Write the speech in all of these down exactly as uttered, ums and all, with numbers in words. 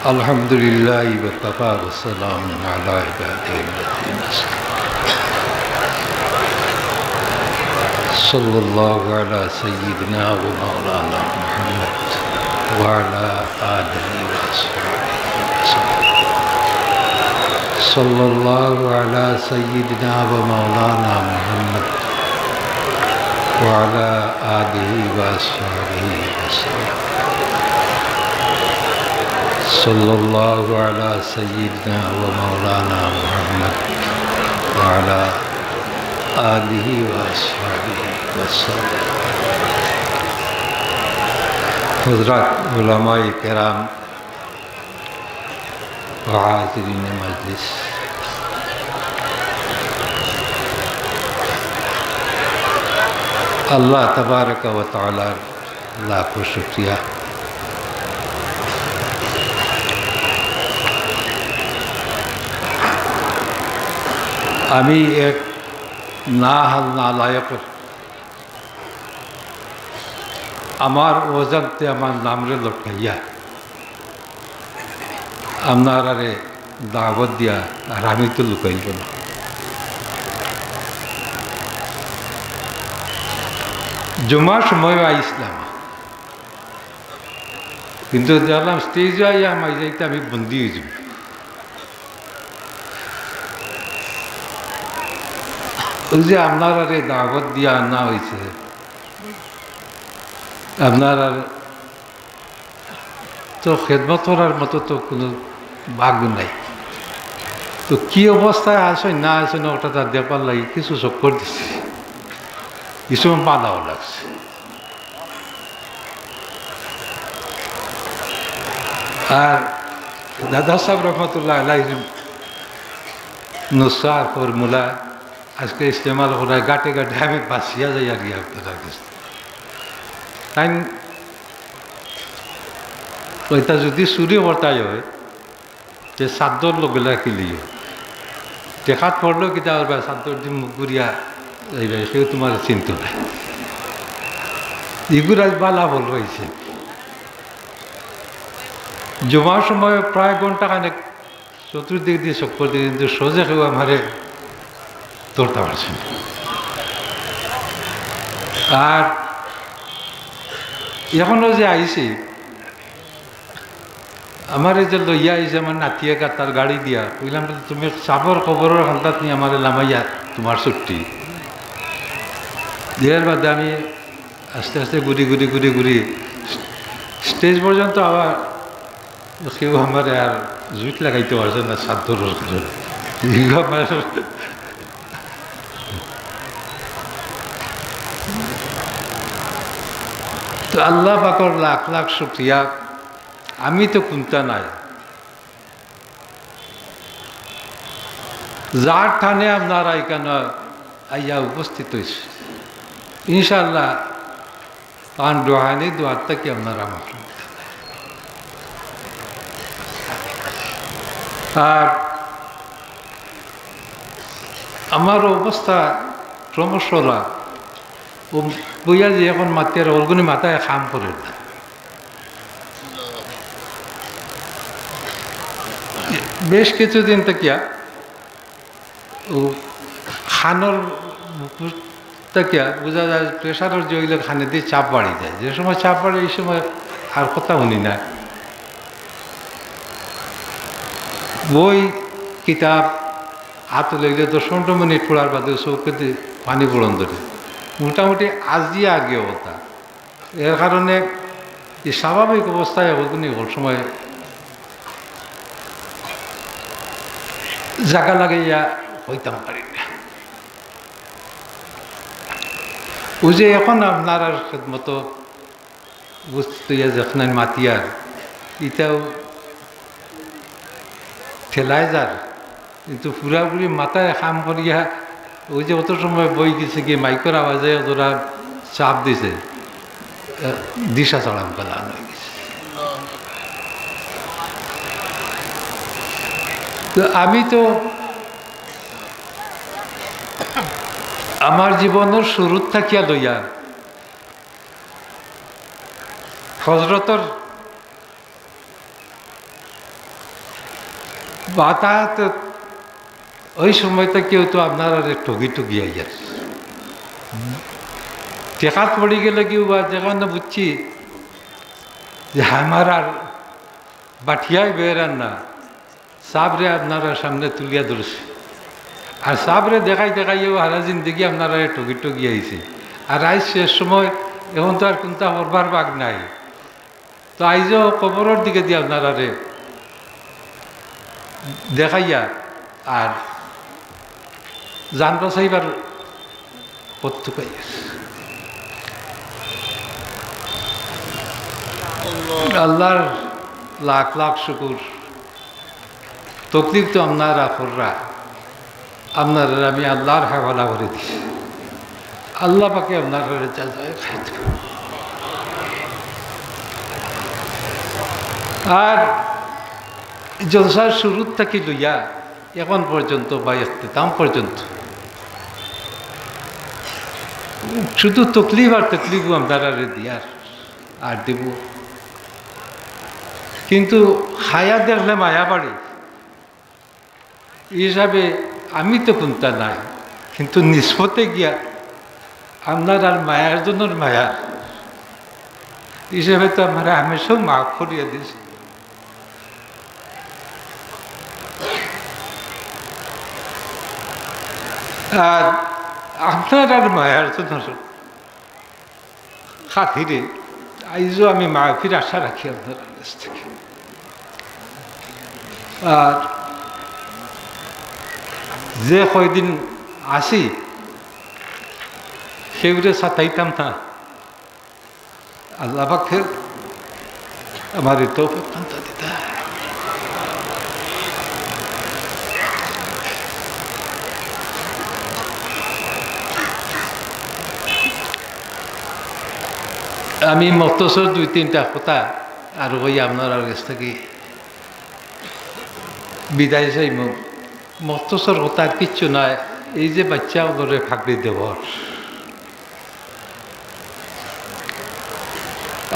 الحمد لله وكفى وسلام على عباده الذين اصطفى. صلى الله على سيدنا ومولانا محمد وعلى آله وأصحابه وسلم. صلى الله على سيدنا ومولانا محمد وعلى آله وأصحابه وسلم. صلى الله على سيدنا ومولانا محمد وعلى آله وأصحابه وسلم. হযরত উলামায়ে কেরাম ও হাজিরিনে মজলিস, আল্লাহ তাবারাকা ওয়া তাআলার লাখো শুকরিয়া। আমি এক না হাল না লায়ক, আমার অজান্তে আমার নামরে লটকাইয়া আপনারারে দাওয়াত দিয়া, আর আমি তো লুকাইব না। জুমার সময় আইসলাম, কিন্তু দেখলাম স্টেজে আইয়া মাই যাইতে আমি বন্দি অই যাইব। অউ যে আপনারারে দাওয়াত দিয়া আনা অইছে, আপনারার তো খেদমত করার মতো তো কুনু বাগু নাই। তো কি অবস্থায় আছইন না আছইন, ওটা তার দেখবার লাগি কিছু চক্কর দিছি, কিছু বাধাও লাগছে। আর দাদা সাহেব রহমতুল্লাহ আলাইহির নুসখা, ফর্মুলা আজকে ইস্তেমাল করায় গাটে গাটে আমি বাঁচিয়া যাই আর কি আপনারার কাছে। তাইন ওইটা যদি চুরি করতাই হয়, তে চাদ্দর লগে রাখিলিও। টেকাত পড়লো কিতা করবা, চাদ্দর দি মুখ ঘুরিয়া যাইবা, কেউ তোমার চিনতো না। ইগুর আজ বালা ফল অইছে। জুমার সময় প্রায় ঘন্টা খানেক চতুর্দিক দি চক্কর দিছি, কিন্তু সহজে কেউ আমারে ধরতা পারছে না। আর এখনো যে আইছি, আমারে যে লইয়া আইছে আমার নাতিয়ে কাতার গাড়ি দিয়া, কইলাম, "তুমি সাবর কবরর কান্দাত নি আমারে লামাইয়া তোমার ছুটি।" এর বাদে আমি আস্তে আস্তে ঘুরি ঘুরি ঘুরি ঘুরি স্টেজ পর্যন্ত আবার কেউ আমারে আর জুইত লাগাইতে পারছে না, চাদ্দরর কারণে। ইগু আমার তো আল্লাহ পাকর লাখ লাখ শুকরিয়া, আমি তো কুন্তা নাই। যার টানে আপনারা এখানো আইয়া উপস্থিত অইছইন, ইনশাআল্লাহ তান রুহানি দোয়ার থাকি আপনারা মাহরুম। আর আমার অবস্থা ক্রমশ লা-, ও বইয়া যে এখন মাতিয়ার অগুনি মাথায় কাম করের না। বেশ কিছুদিন থাকিয়া ও কানর থাকিয়া বুঝা যায় প্রেশারর যে অইলে কানে দি চাপ বাড়ি যায়, যে সময় চাপ বাড়ে এই সময় আর কথা হুনি না। বই কিতাব আতো লইলে দশ পনেরো মিনিট পড়ার বাদে চউখেদি পানি পড়ন ধরে। মোটামুটি আজি আগে কথা। এর কারণে এই স্বাভাবিক অবস্থায় অগুনি অনেক সময় জাগা লাগাইয়া কইতাম পারি না। অউ যে এখন আপনারার খেদমতো উপস্থিত অইয়া যেখান মাতিয়ার, ইটাও ঠেলায় যার, কিন্তু পুরাপুরি মাথায় কাম করিয়া অউ যে অত সময় বই গেছে কি মাইকর আওয়াজে অতটা চাপ দিছে, আহ, দিশা ছাড়া অইয়া গেছে। তো আমি তো আমার জীবনর শুরুত থাকিয়া লইয়া হজরতর বাতায়ত ওই সময় থাকিউ তো আপনারারে ঠগি ঠগি আইয়ার। টেকাত পড়ি গেলে কিউ বা যেখানো বুঝছি যে আমার আর বাটিয়াই বেরার না, সাবরে আপনারার সামনে তুলিয়া ধরছি। আর সাবরে দেখাই দেখাইয়াউ হারা জিন্দেগি আপনারারে ঠগি ঠগি আইছি। আর আইজ শেষ সময়, এখন তো আর কুন্তা করবার বাগ নাই। তো আইজও কবরর দিকে দিয়া আপনারারে দেখাইয়া আর জান বাঁচাইবার পথ টুকাইয়া। আল্লাহর লাখ লাখ শুকুর। তকলিফ তো আপনারা কররা, আপনারারে আমি আল্লাহর হাওয়ালা করি দিছি। আল্লাহ পাকে আপনারারে জাযায়ে খাইর দিবা। আর জলসার শুরুর থাকি লইয়া এখন পর্যন্ত বা ইখতিতাম পর্যন্ত শুধু তকলিফ আর তকলিফ আপনারারে দিয়ার আর দিব। কিন্তু হায়া দেখলে মায়া বাড়ে। ই হিসাবে আমি তো কুন্তা নাই, কিন্তু নিসবতে গিয়া আপনারার মায়ার জনর মায়া হিসাবে তো আমারে হামেশাউ মাফ করিয়া দিছে। আর আপনারার মায়ার জনর খাতিরে আইজও আমি মাফির আশা রাখি আপনারার গেছ থাকি। আর যে কয়দিন আছি, কেউরে সাতাইতাম না। আল্লাহ পাকে আমারে তৌফিক দান দিতা। আমি মখতসর দুই তিনটা কথা আর কই আপনারার গেছ থাকি বিদায় চাইমু। মখতসর কথা আর কিচ্ছু নায়, এই যে বাইচ্চা অকলরে পাগড়ি দেওয়ার,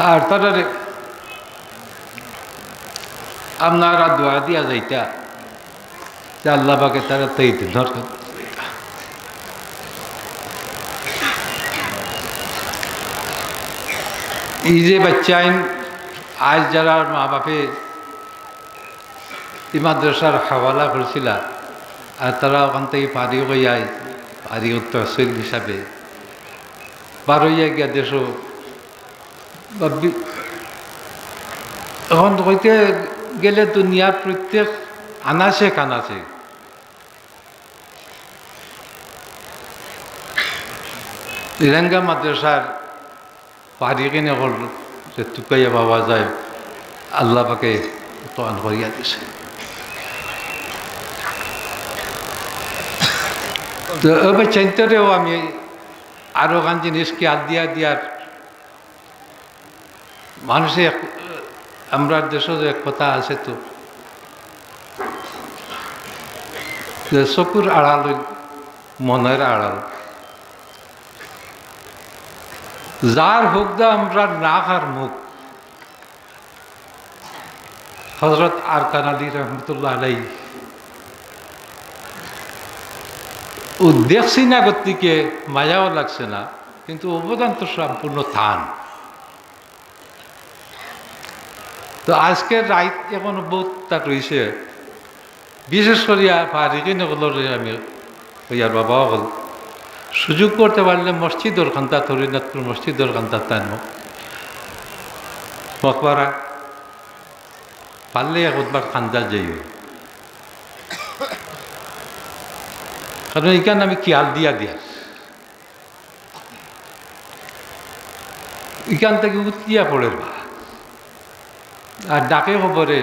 আর তারারে আপনারা দোয়া দিয়া যাইতা যে আল্লাহ পাকে তারারে এই দিনর এই যে বাইচ্চাইন আইজ যারার মা বাপে ই মাদ্রাসার হাওয়ালা করছিলা, আর তারা ওখান থাকি ফারিগ অইয়া, ফারিগ তহসিল হিসাবে বার অইয়া গিয়া দেশো বা বি-, এখন কইতে গেলে দুনিয়ার প্রত্যেক আনাচে কানাচে ই রোহিঙ্গা মাদ্রাসার ফারিগিন অকল যে তুকাইয়া পাওয়া যায়, আল্লাহ পাকে তো আন করিয়া দিছে। তো এবার চিন্তারেও আমি আরো গান জিনিস খেয়াল দিয়া দিয়ার মানুষে এক, আমরার দেশো যে এক কথা আছে তো, যে চকুর আড়াল অইল মনর আড়াল। যার হুকদা আমরার নাক আর মুখ, হযরত আরকান আলী রহমতুল্লাহ আলাইহি, ও দেখছি না গতিকে মায়াও লাগছে না, কিন্তু অবদান তো সম্পূর্ণ তান। তো আজকের রাইত এখনো বউততা রইছে, বিশেষ করিয়া ফারিগিন অকলরে আমি কইয়ার বাবা অকল সুযোগ করতে পারলে মসজিদর কান্দাত, হরিনাথপুর মসজিদর কান্দাত তান মকবরা পারলে একবার কান্দাত যাইও, কারণ ইখান আমি খেয়াল দিয়া দিয়ার ইখান থাকি উতলিয়া পড়ের বা। আর ডাকে খবরে,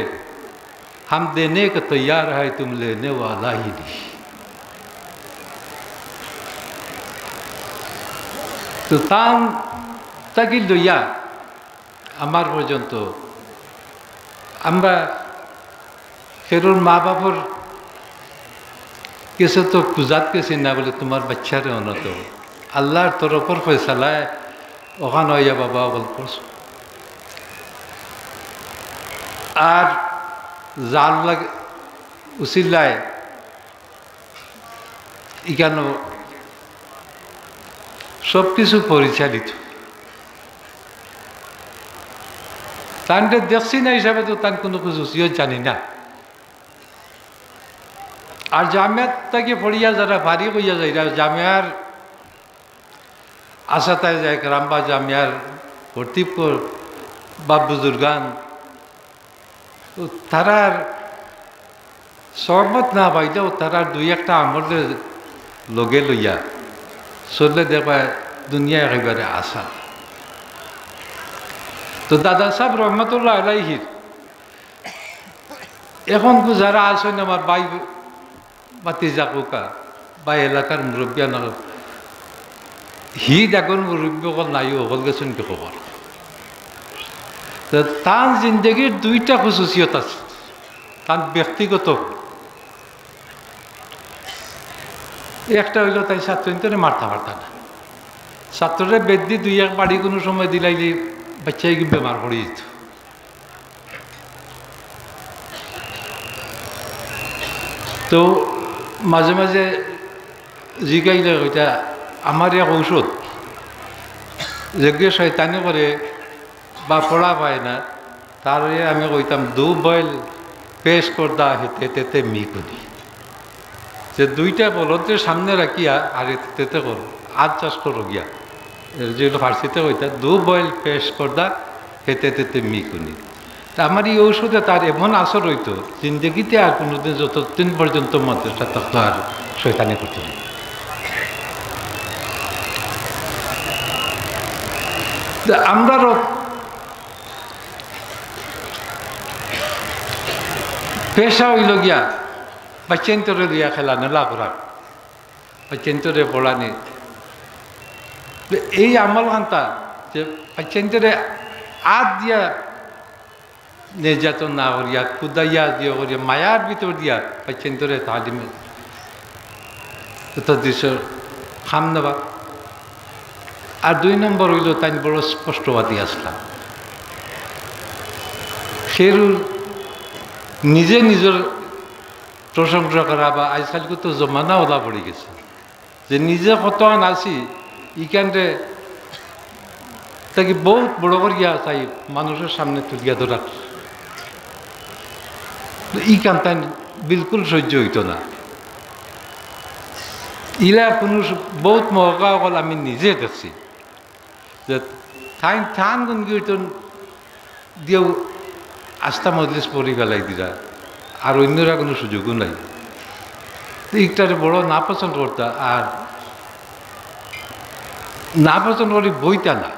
"হাম দেনে কে তৈয়ার হায়, তুম লেনে ওয়ালা হি নেহি।" তো তান থাকি লইয়া আমার পর্যন্ত আমরা কেউর মা বাপর গেছে তো খুজাত গেছি না বলে, "তুমার বাইচ্চারে অনত আল্লাহর তরফর ফয়সালায় অখান অইয়া বাবা অকল করছো।" আর যার লাগে উসিলায় ইখানো সব কিছু পরিচালিত। তানরে দেখছি না হিসাবে তো তান কুনু খুসুসিয়ত জানি না। আর জামিয়াত থাকি পড়িয়া যারা ফারিগ অইয়া যাইরা, জামিয়ার আসাতাইজে একরাম বা জামিয়ার কর্তৃপক্ষ বা বুজুর্গান, তো তারার সহমত না পাইলেও তারার দুই একটা আমলরে লগে লইয়া চললে দেখবা দুনিয়া একেবারে আসান। তো দাদা সাহেব রহমতুল্লাহ আলাইহির এখন যারা আছইন আমার ভাই ভাতিজা কউক্কা বা এলাকার মুরব্বিয়ান অকল, হি ডাগর মুরব্বি অকল নাই, অকল গেছইন গি কবর। তো তান জিন্দেগির দুইটা খুসুসিয়ত আছে, তান ব্যক্তিগত। একটা অইলো তাইন ছাত্র ইন্তরে মারতা পারতা না, ছাত্ররে বেত দি দুই এক বাড়ি কুনু সময় দিলাইলে বাচ্চাইগি বেমার পড়ি যাইত। তো মাঝে মাঝে জিগাইলে কইতা, "আমার এক ঔষধ, যেগিয়ে শয়তানি করে বা পড়া পায় না, তারে আমি কইতাম, 'দু বয়ল পেশ করদা হেতে তেতে মি কুনি।'" যে দুইটা বলদরে সামনে রাখিয়া আর এতে তেতে করো, আত চাষ করো গিয়া। এর যে হলো ফার্সিতে কইতা, "দু বয়ল পেশ করদা হেতে তেতে মি কুনি।" তা আমার এই ঔষধে তার এমন আসর অইতো, জিন্দেগিতে আর কোনোদিন যতদিন পর্যন্ত মাদ্রাসা থাকতো আর শয়তানি করতো না। তা আমরারও পেশা অইলো গিয়া বাচ্চাইন্তরে দিয়া খেলা নেলা করা, বাচ্চাইন্তরে পড়ানি। তো এই আমল খানতা যে বাচ্চাইন্তরে আত দিয়া নির্যাতন না করিয়া, কুদাইয়া দিয়া করিয়া, মায়ার ভিতর দিয়া বাচ্চাইন্তরে তালিম, তো দৃশ্য খাম নেবা। আর দুই নম্বর অইলো, তাইন বড় স্পষ্টবাদী আছলা। খেরুর নিজে নিজর প্রশংসা করা, বা আজকালকে তো জমানা ওলা পড়ি গেছে, যে নিজে কতখান আছি, ইখানরে তাকে বহুত বড় করিয়া চাই মানুষর সামনে তুলিয়া ধরার। তো ইখান তাইন বিলকুল সহ্য অইতো না। ইলা কুনু স-, বহুত মহকা অকল আমি নিজে দেখছি। যে তাইন তান গুণ কীর্তন দিয়াউ আস্তা মজলিস পড়ি ফালাই দিরা, আর অইন্যরা কুনু সুযোগও নাই। তো ইকটারে বড় নাপছন্দ করতা, আর নাপছন্দ করি বইতা না।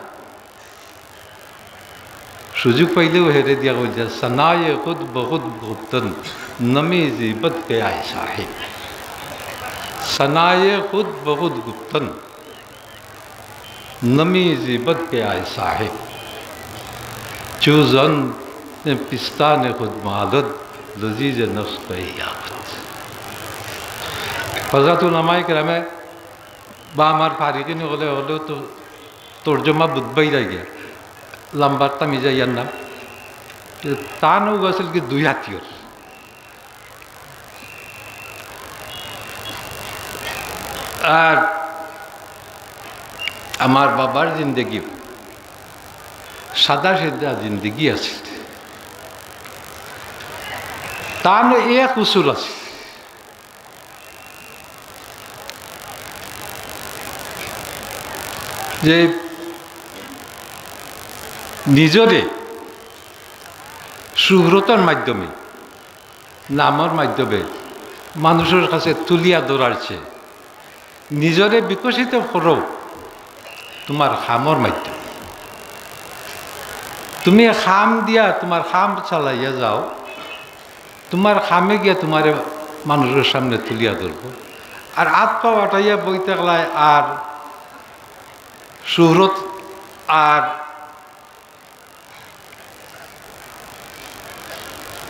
সুযোগ পাইলেউ হেরে দিয়া কইতা, "সনায়ে খুদ বখুদ গুপ্তন, নমি জিবত কে আয় সাহেব। সনায়ে খুদ বখুদ গুপ্তন, নমি জিবত কে আয় সাহেব। চুজন পিস্তানে খুদ মালদ, লজিজ নফস কে ইয়াকুত।" হযরত উলামায়ে কেরামে বা আমার ফারিকিন অকলে অকলেও তো তর্জমা বুঝবাই যায় গিয়া, লম্বার তামি যাইয়ার না। তান অউ আছিল কি দুই হাতিয়ার। আর আমার বাবার জিন্দেগি সাদা সিধা জিন্দেগি আছিল। তান এক উসুল আছিল যে নিজরে সুহরতর মাধ্যমে, নামর মাধ্যমে মানুষর কাছে তুলিয়া ধরার চেয়ে নিজরে বিকশিত করো তুমার কামর মাধ্যমে। তুমি কাম দিয়া তুমার কাম চালাইয়া যাও, তুমার কামে গিয়া তুমারে মানুষর সামনে তুলিয়া ধরবো। আর আত পাও আটাইয়া বই থাকলায় আর সুহরত আর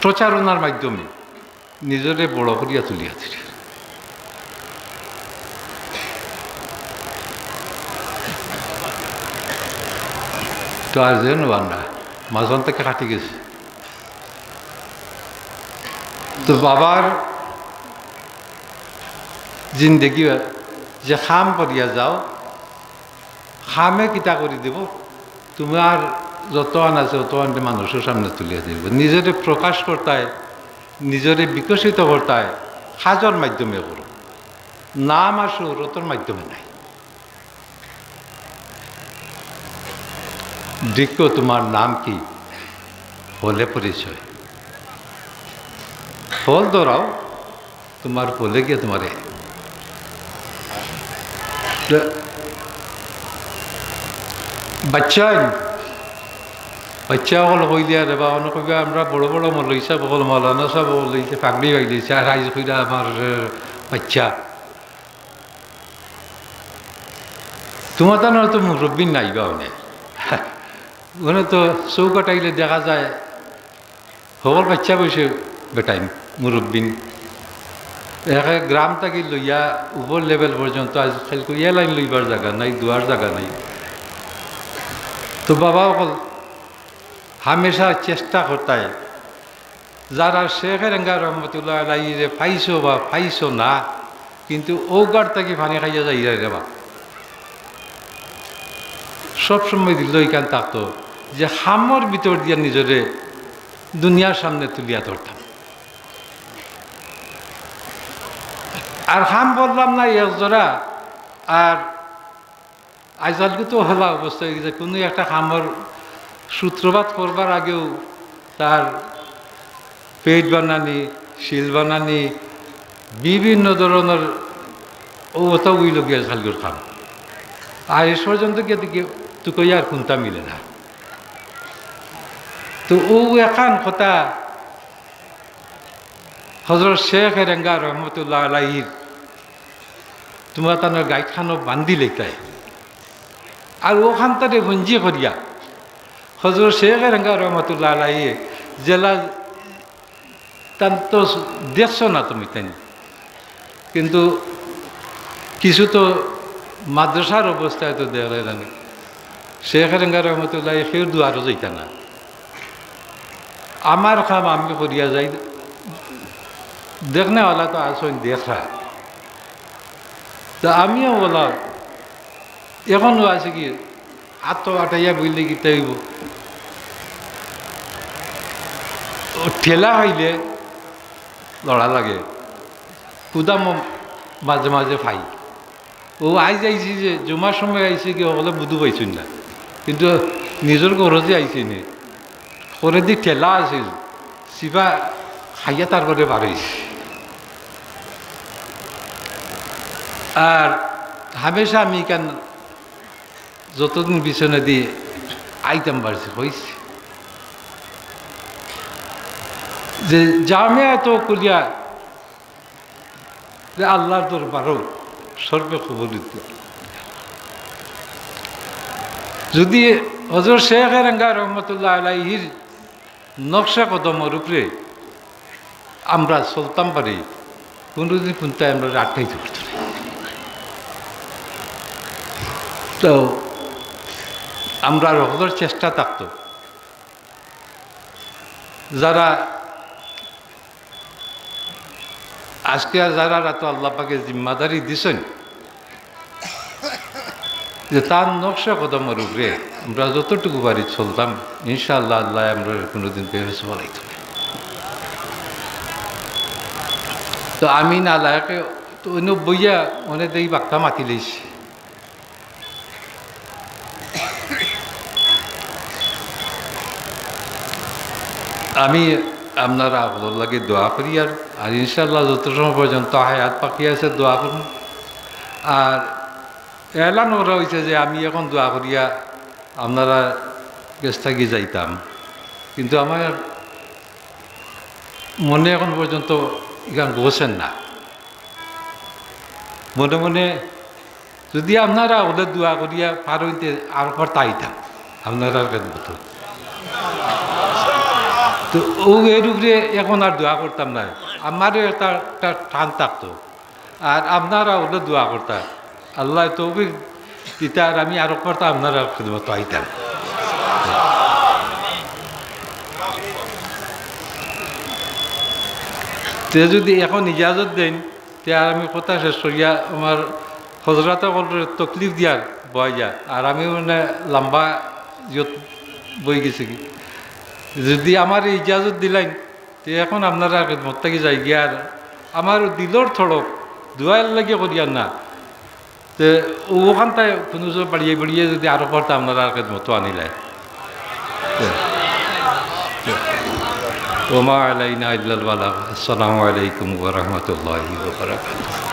প্রচারণার মাধ্যমে নিজরে বড় করিয়া তুলিয়া দিলে। তো আর যেন আর না, মাঝখান থেকে কাটি গেছে। তো বাবার জিন্দেগি যে কাম করিয়া যাও, কামে কিতা করি দিব, তুমার যতখান আছে অতখানরে মানুষর সামনে তুলিয়া ধরিব। নিজরে প্রকাশ করতায়, নিজরে বিকশিত করতায় কাজর মাধ্যমে করো, নাম আর শোহরতর মাধ্যমে নায়। বৃক্ষ, তুমার নাম কি? ফলে পরিচয়। ফল ধরাও, তুমার ফলে গিয়া তুমারে। বাচ্চা, বাচ্চা অকল কইলে, আরে বা, অনেক কইবা, আমরা বড় বড় মৌলভী সাব অকল, মৌলানা সাব অকল, এই যে পাগড়ি বাইলিছে, আর আইজ কইরা আমার, এ, বাচ্চা। তুমার তান তো মুরব্বী নাই বা অনে। অনে তো চউখ আটাইলে দেখা যায়, হকল বাচ্চা বয়সে বেটাইন, মুরব্বিন। একে গ্রাম থাকি লইয়া উপর level পর্যন্ত আইজ কাইল করি এ লাইন লইবার জাগা নাই, দুয়ার জাগা নাই। তো বাবা অকল হামেশা চেষ্টা করতায়, যারা শেখে রেঙ্গা রহমতুল্লাহ আলাইহিরে পাইছো বা পাইছো না, কিন্তু অউ গাড় থাকি পানি খাইয়া যাইরায় রে বা। সবসময় দিল ইখান থাকতো যে কামর ভিতর দিয়া নিজরে দুনিয়ার সামনে তুলিয়া ধরতাম। আর কাম বললাম না এক জোড়া, আর আইজকালকে তো হলা অবস্থা অই গেছে, কুনু একটা কামর সূত্রপাত করবার আগেউ তার পেইন্ট বানানি, সিল বানানি, বিভিন্ন ধরনর অবস্থা অইলো গিয়া আইজকালকর কাম। আর শেষ পর্যন্ত গিয়া দেখি তুকাইয়া আর কুন্তা মিলে না। তো অউ এখান কথা হজরত শেখে রেঙ্গা রহমতুল্লাহ আলাইহির তুমরা তানর গাইডখানো বান্ধিলাইতায়। আর অখান তারে ফঞ্জি করিয়া হজরত শেখে রেঙ্গা রহমতুল্লাহ আলাইহি যেলা তান তো দেখছো না তুমি তাইন, কিন্তু কিছু তো মাদ্রাসার অবস্থায় তো দেখরায় জানি। শেখে রেঙ্গা রহমতুল্লাহ কেউর দুয়ারো যাইতা না। আমার কাম আমি করিয়া যাই, দেখনেওয়ালা তো আছইন দেখরা। তো আমিও বলা, এখনো আছে কি, আত তো আটাইয়া বইলে কিতা অইবো? অউ ঠেলা খাইলে লড়া লাগে, কুদামও মাঝে মাঝে পাই। অউ আইজ আইছি যে জুমার সময় আইছি কি, হকলে বুধু পাইছইন না, কিন্তু নিজর ঘরো যে আইছি নি, ঘরেদি ঠেলা আছিল, চিপা খাইয়া তারপরে বারইছি। আর হামেশা আমি ইখান যতদিন পিছনেদি আইতাম পারছি, কইছি যে জামিয়া তো খুলিয়া যে আল্লাহর দরবারো সর্বে কবুল অইতো। যদি হজরত শেখে রেঙ্গা রহমতুল্লাহ আলাইহির নকশে কদমর উপরে আমরা চলতাম পারি, কুনুদিন কুন্তায় আমরারে আটকাইতো পারতো নায়। তো আমরার হকলর চেষ্টা থাকতো, যারা আজকে আর যারারে তো আল্লাহ পাকে জিম্মাদারি দিছইন, যে তান নকশে কদমর উপরে আমরা যতটুকু পারি চলতাম, ইনশাআল্লাহ আল্লায় আমরারে কুনুদিন বেহুশ বানাইতো নায়। তো আমি নালায়েকে তো অনো বইয়া অনে দেই বাক্কা মাতিলাইছি। আমি আপনারা হকলর লাগি দোয়া করিয়ার, আর ইনশাআল্লাহ যত সময় পর্যন্ত হায়াত বাকি আছে দোয়া করমু। আর এলান করা অইছে যে আমি এখন দোয়া করিয়া আপনারার গেছ থাকি যাইতাম, কিন্তু আমার মনে এখন পর্যন্ত ইখান গছের না। মনে মনে যদি আপনারা হকলে দোয়া করিয়া পারইন তে আরো করতা আইতাম আপনারার খেদমতো। তো অউ এর উপরে এখন আর দোয়া করতাম না, আমারও একটা, একটা টান থাকতো। আর আপনারা হকলে দোয়া করতা, আল্লায় তৌফিক দিতা, আর আমি আরো করতা আপনারার খেদমতো আইতাম। তে যদি এখন ইজাজত দেইন, তে আর আমি কথা শেষ করিয়া আমার হজরত অকলরে তকলিফ দিয়ার বয় যা, আর আমি মানে লম্বা ইয়ত বই গেছি কি, যদি আমারে ইজাজত দিলাইন, তে এখন আপনারার খেদমত থাকি যাইগি। আর আমার দিলর তড়প দোয়ার লাগি করিয়ার না, তে অখানতায় কুনু সময় বাড়িয়ে বাড়িয়ে যদি আরো পারতা আপনারার খেদমতো আনিলাইন। তে, তে, ওমা আলাইনা ইল্লাল বালাগ। আসসালামু আলাইকুম ওয়া রাহমাতুল্লাহি ওয়া বারাকাতুহু।